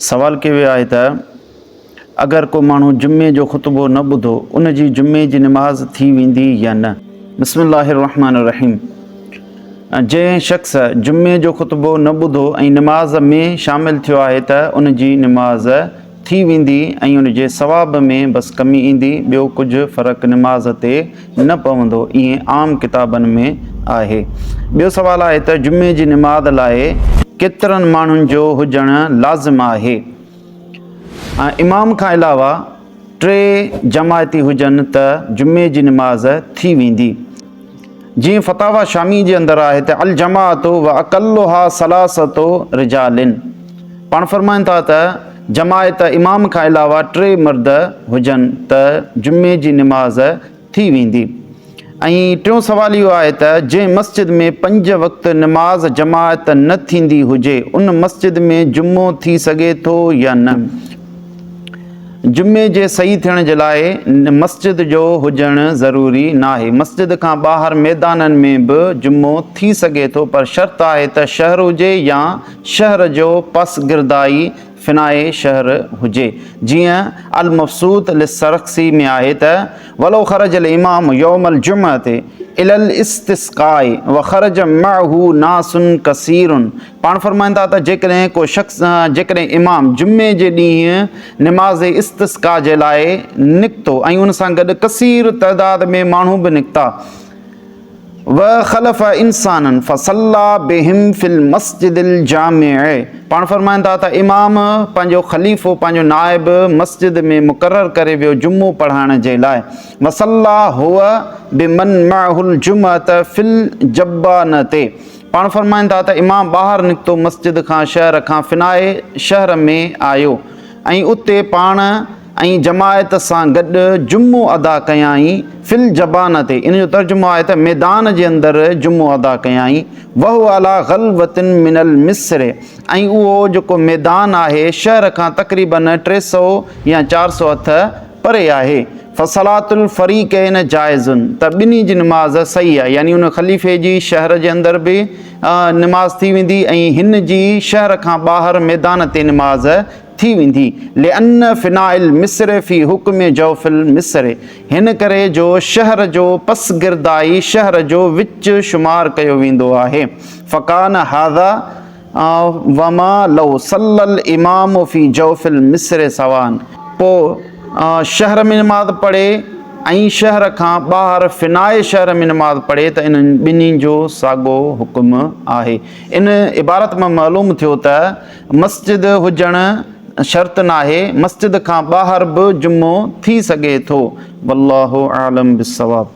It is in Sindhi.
سوال ڪيو ويو آهي ته اگر ڪو ماڻهو جمعي جو خطبو نه ٻڌو ان جي جمعي جي نماز ٿي ويندي يا نه؟ بسم الله الرحمن الرحيم جنهن شخص جمعي جو خطبو نه ٻڌو ۽ نماز ۾ شامل ٿيو آهي ته ان جي نماز ٿي ويندي ۽ ان جي ثواب ۾ بس ڪمي ايندي ٻيو ڪجهه فرق نماز تي نه پوندو ائين عام ڪتابن ۾ آهي. ٻيو سوال آهي ته جمعي جي نماز لاء ڪيترن ماڻهن جو هجڻ لازم آهي؟ امام کان علاوه ٽي جماعتي هجن ته جمعي جي نماز ٿي ويندي. جيئن فتاويٰ شامي جي اندر آهي ته الجماعت و اقلها ثلاثة رجال پاڻ فرمائن ٿا ته جماعت امام کان علاوه ٽي مرد هجن ته جمعي جي نماز ٿي ويندي ۽ ٽيون سوال اهو آهي ته جنهن مسجد ۾ پنج وقت نماز جماعت نه ٿيندي هجي ان مسجد ۾ جمعو ٿي سگهي ٿو يا نه؟ جمعي جي صحيح ٿيڻ جي لاء مسجد جو هجڻ ضروري ناهي. مسجد کان ٻاهر ميدانن ۾ به جمعو ٿي سگهي ٿو پر شرط آهي ته شهر هجي يا شهر جو پسگردائي فنائي شهر هجي. جيئن المبسوط للسرخسي ۾ آهي ته، ولو خرج الامام يوم الجمعة الي الاستسقاء وخرج معه ناس ڪثير پاڻ فرمائن ٿا ته جيڪڏهن ڪو شخص جيڪڏهن امام جمعي جي ڏينهن نماز استسقا جي لاء نڪتو ۽ ان سان گڏ ڪثير تعداد ۾ ماڻهو به نڪتا وخلف انسانا فصلى بهم في المسجد الجامع پاڻ فرمائن ٿا ته امام پنهنجو خليفو پنهنجو نائب مسجد ۾ مقرر ڪري ويو جمعو پڙهائڻ جي لاء وصلى هو بمن معه الجمعة في الجبانة پاڻ فرمائن ٿا ته امام ٻاهر نڪتو مسجد کان شهر کان فنائي شهر ۾ آيو ۽ اتي پاڻ ۽ جماعت سان گڏ جمعو ادا ڪيائين في الجبانة ان جو ترجمو آهي ته ميدان جي اندر جمعو ادا ڪيائين وهو علي غلوة من المصر ۽ اهو جيڪو ميدان آهي شهر کان تقريباً 300 يا 400 هٿ پري آهي، فصلاة الفريقين جائز ته ٻنهي جي نماز صحيح آهي يعني ان خليفي جي شهر جي اندر به نماز ٿي ويندي ۽ هن جي شهر کان ٻاهر ميدان تي نماز ٿي ويندي لأن فناء المصر في حڪم جوف المصر هن ڪري جو شهر جو پسگردائي شهر جو وچ شمار ڪيو ويندو آهي فڪان هذا وما لو صلي الامام في جوف المصر سواء پوء شهر ۾ نماز پڙهي ۽ شهر کان ٻاهر فنائي شهر ۾ نماز پڙهي ته انهن ٻنهي جو ساڳو حڪم آهي. ان عبارت مان معلوم ٿيو ته مسجد هجڻ شرط ناهي، مسجد کان ٻاهر به جمعو ٿي سگهي ٿو. والله اعلم بالصواب.